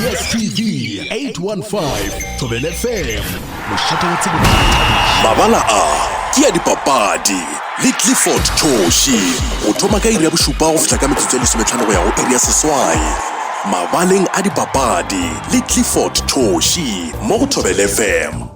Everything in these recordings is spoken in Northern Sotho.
DSTV 815 Thobela FM, mošate wa tsebo le boithabišo. Mabala a ke a dipapadi le Clifford Choshi go thoma ka iri ya bošupa go fihla ka metsotso e lesometlhano go ya go iri ya seswai. Mabaleng a dipapadi le Clifford Choshi mo go Thobela FM.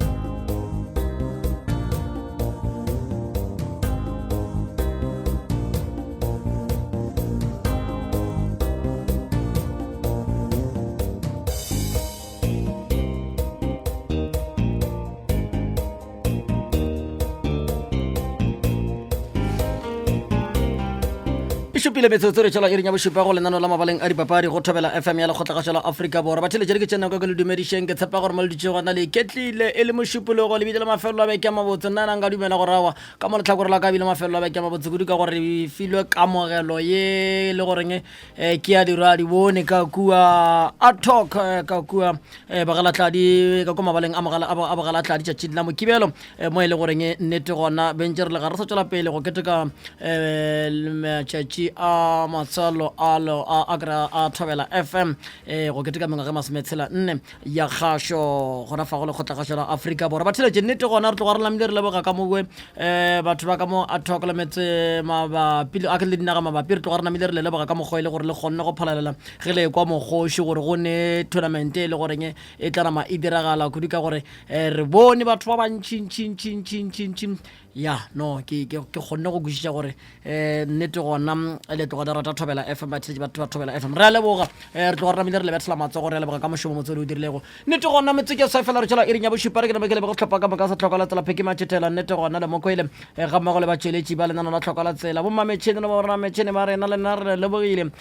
E šupile metsotso re tšwela iring ya bošupa go lenano la mabaleng a dipapadi go thobela fm ya lekgotlagašo la afrika borwa batheletšedi ke tšenako ke le dumedišeng ke tshepa gore mo le dutše gona le iketlile e le mošupologo lebile le mafelelo a beke a mabotse nna na nka dumela gore awa Ka mo lehlakore la ka bile mafelelo a beke a mabotse kudu ka gore re filwe kamogelo ye le goreng eh, ke ya dirwa di bone ka kua atok eh, ka kua eh, bagalatladi ka kua mabaleng a mogala- a bo- a bogalatladi tšatšing la mokibelo eh, mo e le goreng nnete gona bentše re le ga re sa tšwela pele go keteka eh, matšatši a matswalo a lo- a a kry- a thobela fm eh, go keteka mengwaga e masometshela nne ya kgašo gona fa go lekgotlakgašo la afrika borwa batheletše nnete gona re tloga re lamile re leboga ka mowe um eh, batho ba ka mo a thoko le metse mabapi a ke le dinaga mabapi re tloga re namile re le leboga ka mokgwa e le gore le kgonne go phalalela ge le kwa mokgoši gore go ne tournament e le goreng e tla nama e diragala kudu ka gore um re bone batho ba bantšhintšhintšhintšhintšhintšhi ya no ke ke ke kgonne go kwešiša gore um nnete gona le tloga le rata thobela fm batheletši batho ba thobela fm re a leboga um re tloga re namile re lebethela matsogo re a leboga ka mošomo motswedi o dirilego nnete gona metseke sa fela re tšhela iring ya bošupa re ke name ke leboge sehlopha ka moka sa tlhoka la tsela pheke matšhethela nnete gona le mokwele eh, ga mmogo le batšweletši ba lenano la tlhoka la tsela bommametšhene le borrametšhene ba rena le nna re le lebogile um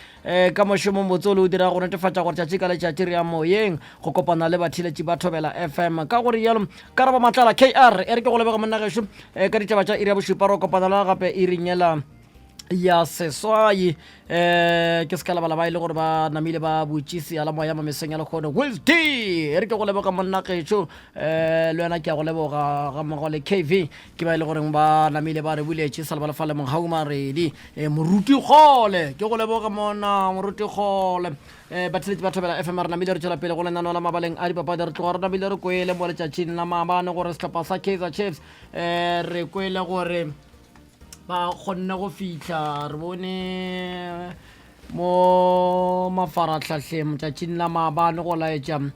ka mošomo motse o le o dira go netefatša gore tšatši ka letšatši re ya moyeng go kopana le batheletši ba thobela fm ka gore jalo Karabo Matlala, KR, e re ke go leboge monna gešo eh, ka ditaba tša iri ya bošupa ro kopana la gape iring yela ya seswai eh ke se ka lebala ba e le gore ba namile ba butše seyalemoya mo mesong ya lekgono wills d e re ke go leboga monna gešo eh le wena ke a go leboga ga mmogo le kv ke ba e le goreng ba namile ba re buletše sa lebala fa le mogau maredi eh, moruti kgole ke go leboga monna moruti kgole Eh, batheletši ba thobela fm re namile re tšwela pele go lenaneo la mabaleng a dipapadi re tloga re namile re kwele mo letšatšing la maabane gore sehlopha sa kaizer chiefs um re kwele gore ba kgonne go fihla re bone mo mafaratlhahleng tšatšing la maabane go laetša um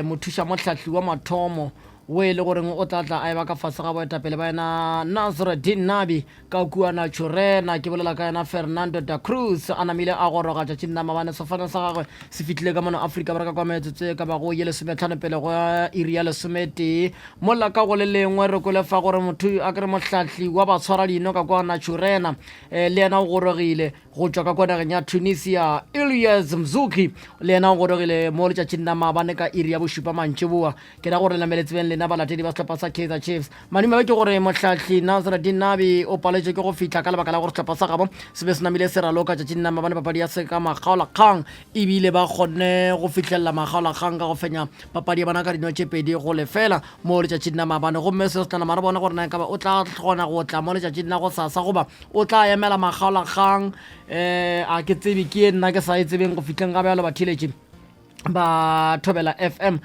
mothuša mohlahli wa mathomo o e le goreng o tla tla a e ba ka fase ga boetapele ba yena nasreddin nabi Ka kua Naturena, ke bolela ka yena Fernando da Cruz, a namile a goroga tšatšing la maabane. Sefofane sa gagwe se fihlile ka mono Afrika Borwa ka kwa metsotso e ka bago ye lesometlhano pele go iri ya lesometee. Mola ka go le lengwe re kwele fa gore motho a kere mohlahli wa batshwaradino ka kwa Naturena eh, le yena o gorogile go tšwa ka kwa nageng ya Tunisia. Ilyes Mzuki le yena o gorogile mo letšatšing la maabane ka iri ya bošupa mantšiboa. Ke ra gore namele tsebeng lena balatedi ba sehlopha sa Kaizer Chiefs. Madimabe ke gore mohlahli Nasreddine Nabi o paletšwe ke go fihla ka lebaka la gore sehlopha sa gabo se be se namile se raloka tšatšing la maabane papadi ya seka makgaolakgang ebile ba kgonne go fihlelela makgaolakgang ka go fenya papadi ya bona ka dino tše pedi go lefela mo letšatšing la maabane gomme se se tla nama re bone gore na ekaba o tla kgona go tla mo letšatšing la gosasa goba o tla emela makgaolakgang um a ke tsebe ke ye nna ke sa e tsebeng go fihleng ga bjalo batheeletši ba thobela fm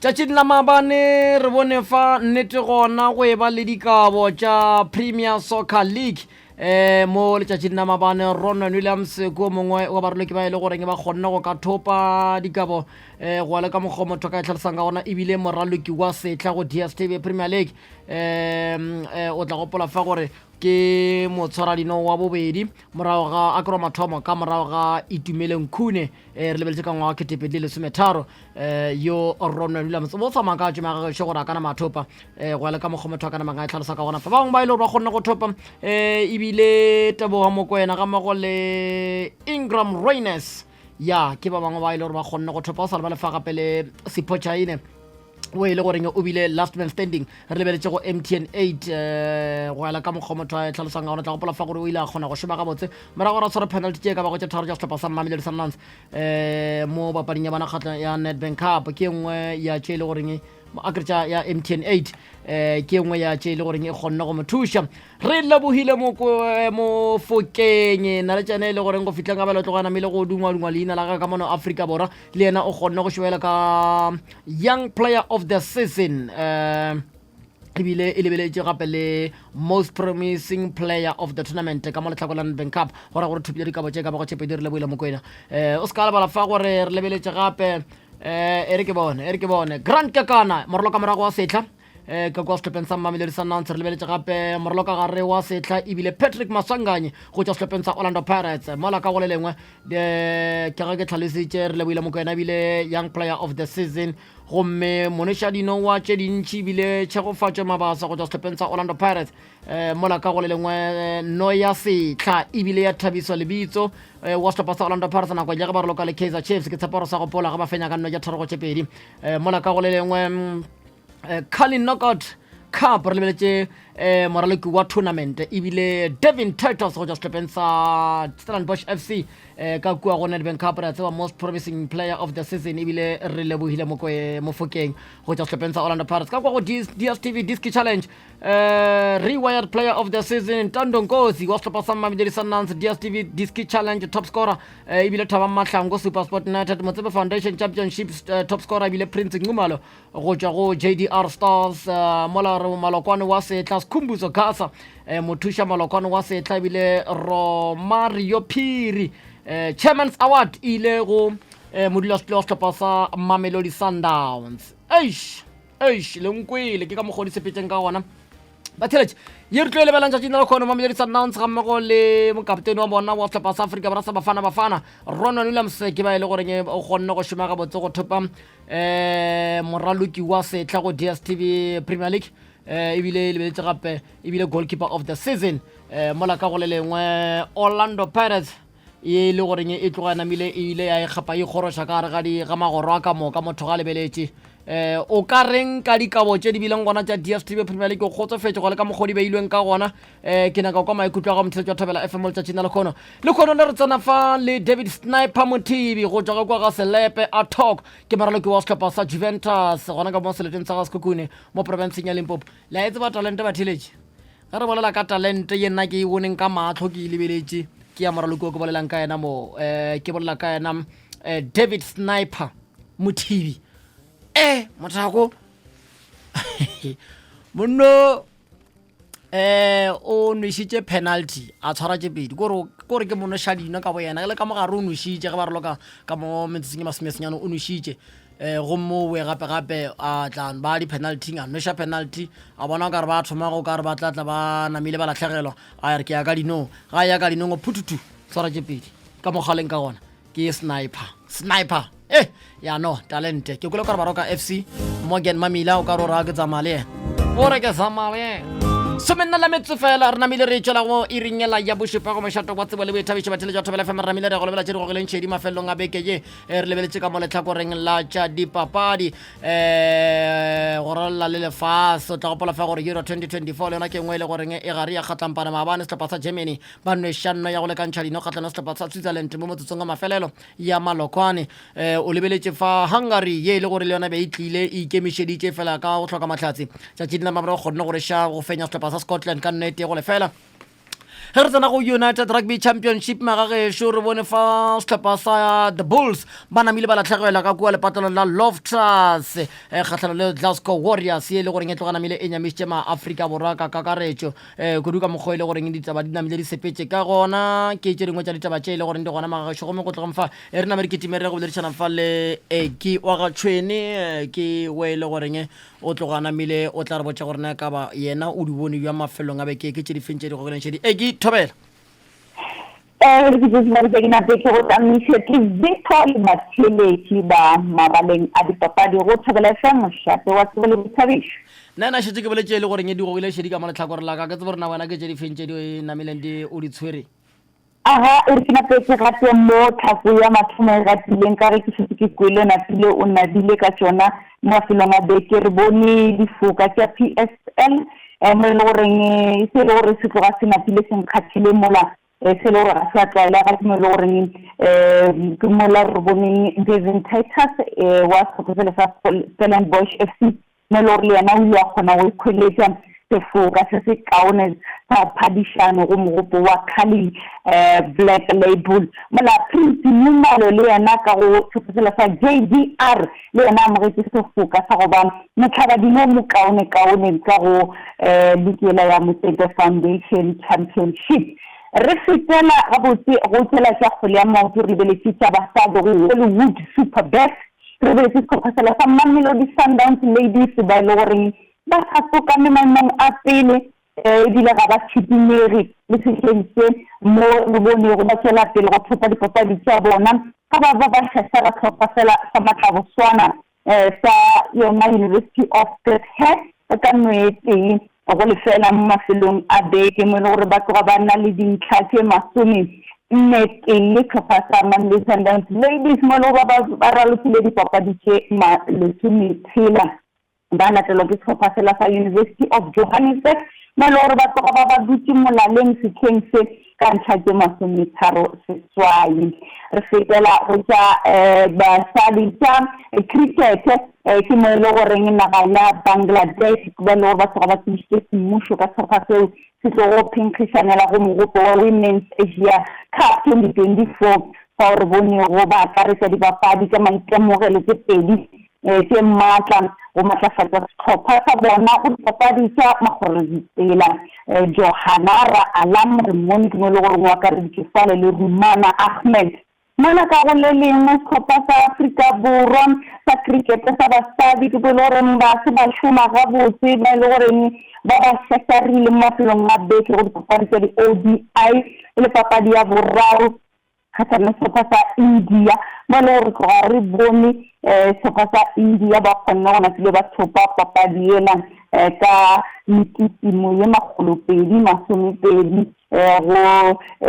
tšatšing la maabane re bone fa nnete gona go e ba le dikabo tša premier soccer league eh mo letšatšing la maabane ronwen williams ko mongwe wa baroloki ba e le goreng ba kgonne go ka thopa dikabo eh go le ka mokgwa motho ka e tlhalosang ka gona ebile moraloki wa setla go dstv premier league um o tla gopola fa gore ke motshwaradino wa bobedi morago ga a kerwa mathomo ka morago ga itumeleng khune eh, re lebeletše ka ngwaga ketepedi le lesometharo eh, yo ronwen williams bo sa makatše magagešo gore a kana mathopa eh, go ya le ka mokgwa motho a kana manga e tlhalosa ka gona fa bangwe ba e le gore ba kgonne go thopa eh, ebile teboga mokwena ga mmogo le ingram raines ya ke ba bangwe ba e le gore ba kgonne go thopa o sa le ba lefa gape le sepho chaine o e le goreng o bile last man standing re lebeletše go mtn 8 eh, go ela ka mokgwa motho a e tlhalosang ka gona tla gopola fa gore o ile a kgona go šoma gabotse morago ra tshwara penalty tše ka bago tše tharo tša sehlopha sa mamelodi sundowns um mo papading ya bona kgatla ya nedbank cup ke e nngwe ya tše e le goreng Akaretša ya MTN 8 eh ke nngwe ya tše e le goreng e kgonne go mo thuša. Re lebogile eh, Mofokeng na le tšene e le goreng go fitlheng ka belo tloga namile go dungwadungwa leina la gagwe ka mono Afrika Borwa le yena o kgonne go šoela ka Young Player of the Season eh ebile e lebeletše gape le most promising player of the tournament ka mo letlhako la Nedbank Cup go ra gore thupile dikabo tše ka bago tše pedi re leboile Mokwena eh o se ka lebala fa gore re lebeletše gape eh e re ke bone e re ke bone Grant Kekana moralo ka morago wa setlha eh ka kwa sehlopheng sa Mamelodi Sundowns re lebeletše gape moralo ka gare wa setlha ebile Patrick Maswanganyi go tšwa sehlopheng sa Orlando Pirates mola ka go le lengwe eh, ke ga ke tlhalositše re leboile Mokwena ebile young player of the season gomme monešadino wa tše dintši ebile Tshegofatšo Mabasa go tšwa sehlopheng sa Orlando Pirates eh, mola ka go le lengwe eh, no ya setlha ebile ya thabiso lebitso eh, wa sehlopha sa Orlando Pirates nako ya ge ba raloka le Kaizer Chiefs ke tshepa gore sa gopola ge ba fenya ka nno ja tharo go tše pedi eh, mola ka go le lengwe mm, eh, Carling Knockout Cup re lebeletše eh, moraloki wa tournament ebile Devin Titus go tšwa sehlopheng sa Stellenbosch FC eh, ka kua go Nedbank Cup re a tseba most promising player of the season ebile re lebohile Mokoe Mofokeng go tšwa sehlopheng sa Orlando Pirates ka kua go DStv Diski Challenge eh, rewired player of the season Ntando Nkosi wa sehlopha sa Mamelodi Sundowns DStv Diski Challenge top scorer eh, ebile Thabang Mahlangu SuperSport United Motsepe Foundation Championship eh, top scorer ebile Prince Nxumalo go tšwa go JDR Stars eh, mola re malokwane wa setla Skhumbuzo Gasa eh, mothuša malokwane wa setla ebile Romario Phiri eh, Chairman's Award e ile go eh, modulasetulo wa sehlopha sa Mamelodi Sundowns. Eish, eish, le nkwele ke ka mokgwa o di sepetseng ka gona. Batheletše ye re tlo e lebelang tšatšing la lekgono Mamelodi Sundowns ga mmogo le mokaptene wa bona wa sehlopha sa Afrika Borwa sa Bafana Bafana Ronwen Williams ke ba e le goreng o kgonne go šoma gabotse go thopa um moraloki wa setlha go DStv Premier League um ebile e lebeletše gape ebile goalkeeper of the season um mola ka go le lengwe Orlando Pirates e le goreng e tloga namile e ile ya e kgapa e kgoroša ka gare ga di ga magoro a ka moka motho ga lebeletše um o ka reng ka dikabo tše di bileng gona tša DStv Premier League o kgotsofetše go le ka mokgwa di beilweng ka gona um ke nyaka kwa maikutlo a ga motheletši wa Thobela FM mo letšatšing la lekgono lekgono le re tsena fa le David Sniper Mothibi go tšwa ka kwa ga Selepe a talk ke moraloki wa sehlopha sa Juventus gona ka mo seleteng sa ga Sekhukhune mo profenseng ya Limpopo le a e tseba talente batheletši Ge re bolela ka talente ye nna ke e boneng ka mahlo ke e lebeletše, ke ya moraloki o ke bolelang ka yena mo, um ke bolela ka yena um David Sniper Mothibi. E mothako monno eh o nwešitše penalty a tshwara tše pedi kore kore ke monošadino ka bo yena le ka mogare o nwešitše ge ba raloka ka mo metsotsong e masomesenyane o nwešitše um gomme o boe gape gape a tla ba di-penaltyng a nweša penalty a bona o kare ba thoma go kare ba tla tla ba namile ba latlhegelwa a re ke ya ka dinong ga ya ka dinong o phuthutu tshwara tše pedi ka mogaleng ka gona ke sniper sniper eh ya no talente ke kwele kare baroka fc morgan mamila o ka re o raya ke tsamaya le yena o re ke tsamaya le yena somenna la metso fela re namile re tšwela go iringela ya bošupa go mošato wa tsebo le boithabišo batheletši wa thobela fm re namile re go lebela tše di gogileng tšhedi mafelelong a beke ye E re lebeletše ka mo lehlakoreng la tša dipapadi um go ralala le lefase. O tla gopola fa gore Euro 2024 le yona ke nngwe e le goreng e gare ya kgatlampana. Maabane sehlopha sa Germany ba nweša nno ya go lekantšha dino kgahlano sehlopha sa Switzerland mo motsotsong wa mafelelo ya malokwane. Um o lebeletše fa Hungary ye e le gore le yona be e tlile e ikemišeditše fela ka go hloka mahlatse. Tšatšing la maabane ba kgonne go reša go fenya sehlopha sa Scotland ka nno e tee go lefela. Ge re tsena go United Rugby Championship magagešo re bone fa sehlopha sa The Bulls ba namile ba latlhegelwa ka kua lepatlelong la Loftus eh, kgahlano le Glasgow Warriors ye e le goreng e tloga namile e nyamišitše maAfrika Borwa ka kakaretšo eh, kudu ka mokgwa e le goreng ditaba di namile di sepetše ka gona. Ke tše dingwe tša ditaba tše e le goreng di gona magagešo gomme go tlogeng fa e re name re kitime re go boledišana fa le Eki wa ga Tšhwene eh, ke we e le goreng O tloga a namile o tla re botša gore na e ka ba yena o di bone bjang mafelong a beke. Ke tše difeng tše di gogileng šedi? E, ke thobela. Ee, ke tše dingwe tše ke nape ke go tsamiše ke Victor le batheeletši ba mabaleng a dipapadi go Thobela FM, mošate wa tsebo le boithabišo. Nna ena šetše ke boletše e le goreng di gogile šedi ka mo lehlakoreng la ka. Ke tsebe gore na wena ke tše difeng tše di namileng di o di tshwere. Aga, e re ke nape ke gate mo tlhako ya mathomo e gatileng, ka ge ke šetše ke kwele Napile o nabile ka tšona mo mafelong a beke. Re bone difoka tša PSL mo e le goreng se e le gore se tloga se napile se nkgathile mola se e le gore ga se a tlwaelega, ke mo e le goreng ke mola re boneng Devin Titus wa sehlopha sela sa Stellenbosch FC. Mo e le gore le yena o ile a kgona go ikhweletša sefoka se se kaone sa phadišano go mogopo wa Carling Black Label. Mola Prince Nxumalo le yena ka go sehlopha sela sa JDR le yena a amogetše sefoka sa go ba mohlabadimo mokaonekaone ka go liki yela ya Motsepe Foundation Championship. Re fetela gabotse go tšela tša kgwele ya maoto re lebeletše tša basadi go Hollywood Superbet. Re boletše sehlopha sela sa Mamelodi Sundowns Ladies ba e le goreng ba sa tsokame maemong a pele ebile ga ba tšhipinyege le sehleng se mo re bonego ba tšwela pele go thopa dipapadi tša bona ga ba ba ba šašara sehlopha sela sa Matlaboswana sa yona University of Fort Hare ka nno e tee go lefela mo mafelong a beke mo e le gore ba tloga ba na le dintlha tše masome nne tee sehlopha sa Mamelodi Sundowns Ladies mo e le gore ba ba ralokile dipapadi tše lesometshela ba latelwa ke sehlopha sela sa University of Johannesburg mo e le gore ba tloga ba ba dutše molaleng sehleng se ka ntlha tše masometharo seswai. Re fetela go tša basadi tša cricket ke mo e le goreng naga ya Bangladesh ba e le gore ba tloga ba tsebišitše semmušo ka sehlopha seo se tlogo phenkgišanela go mogopo wa Women's Asia Cup 2024 fao re bonego ba akaretša dibapadi tša maitemogelo tše pedi tše matla go matlafatša sehlopha sa bona go dipapadi tša makgoroditsela. Johanara Alam re mmone ke mo e le goreng o akareditšwe fale le Rumana Ahmed. Mola ka go le lengwe sehlopha sa Afrika Borwa sa krikete sa basadi ke mo e le goreng ba se ba šoma gabotse ba e le goreng ba ba šašarile mo mafelong a beke go dipapadi tša di-ODI e le papadi ya boraro kgahlanong le sehlopha sa India mo e le gore tloga re bone sehlopha sa India ba kgonne go napile ba thopa papadi yela ka mekitimo ye makgolopedi masomepedi go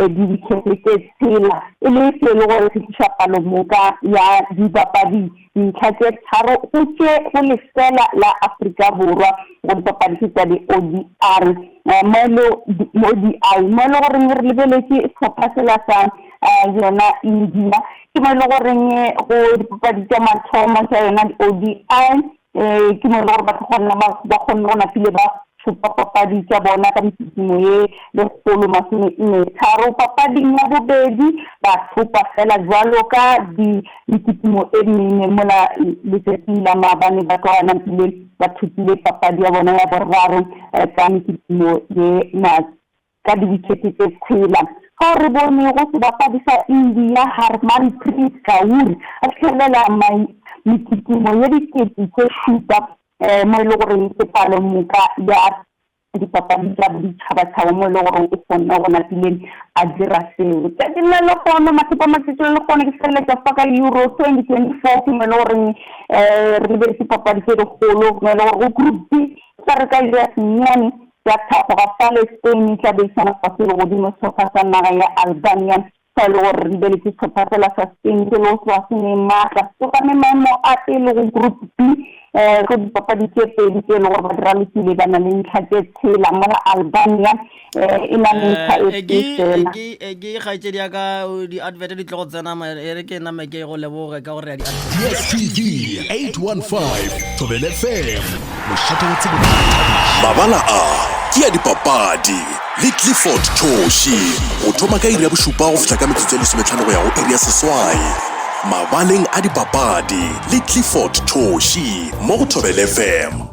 diwikhete tše tshela e le se e le gore se tliša palomoka ya dibapadi dintlha tše tharo go tše go lefela la Afrika Borwa go dipapadi tše tša di-ODR mo e le ODI mo e le goreng re lebeletše sehlopha sela sa yona India ke mo e le goreng go dipapadi tša mathomo tša yona di-ODI ke mo e le gore ba kgona ba kgonne go napile ba thopa papadi tša bona ka mekitimo ye 143. Papading ya bobedi ba thopa fela jwalo ka di mekitimo e mene mola letšatšing la maabane ba tloga napile ba thopile papadi ya bona ya boraro ka mekitimo ye ka diwikhete tše tshela. Fao re bonego sebapadi sa India Harmanpreet Kaur a fihlelela mekitimo ye 7000 mo e le goreng ke palomoka ya dipapadi tša boditšhabatšhaba mo e le goreng o kgonne go napile a dira seo. Tšatšing la lehono, mathepa matšatši la lehono ke feleletša fa ka Euro 2024 ke mo e le goreng re lebeletše papadi tše dikgolo mo e le gore go Group B tla re ka iri ya senyane ya thapo ga fale Spain e tla beisana fase le godimo sehlopha sa naga ya Albania Fa e le gore re lebeletše sehlopha sela sa Spain se le go tloga se ne maatla, se tsokame maemo a pele go Group B go dipapadi tše pedi tše e le gore ba di ralokile ba na le ntlha tše tshela, mola Albania e na le ntlha e tee fela. Eke kgaetšedi ya ka di-advert di tlo go tsena e re ke name ke go leboge ka gore ya di-advert. DSTV 815 Thobela FM, mošate wa tsebo le boithabišo. Mabala a ke a dipapadi le Clifford Choshi go thoma ka iri ya bošupa go fihla ka metsotso e lesometlhano go ya go iri ya seswai. Mabaleng a dipapadi le Clifford Choshi mo go Thobela FM.